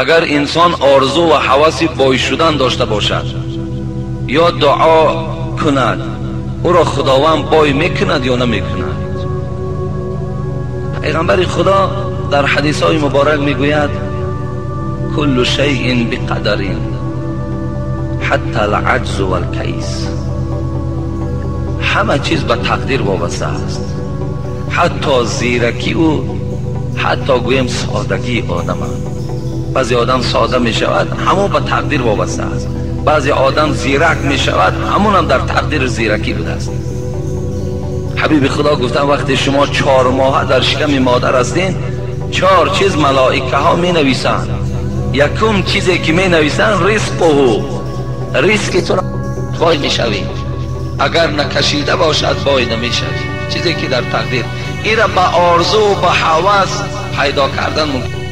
Агар инсон орзу ва ҳаваси бой шудан дошта бошад ё дуо кунад, ӯро Худованд бой мекунад ё намекунад? Пайғамбари Худо дар ҳадисҳои муборак мегӯяд: куллу шайъин биқадарин ҳатта алъаҷзу валкайс. Ҳама чиз ба тақдир вобаста аст, ҳатто зиракӣ ӯ, ҳатто гӯем содагии одам. Баъзе одам сода мешавад, ҳамон ба тақдир вобаста аст. Баъзе одам зирак мешавад, ҳамонам дар тақдир зиракӣ будааст. Ҳабиби Худо гуфтанд: вақте шумо 4 моҳа дар шиками модар ҳастед, 4 чиз малоикаҳо менависанд. Якум чизе ки менависанд ризқуҳу, ризқи туро бой мешавӣ, агар накашида бошад бой намешавӣ. Чизе ки дар тақдир, инро ба орзу, ба ҳавас пайдо кардан мумкин.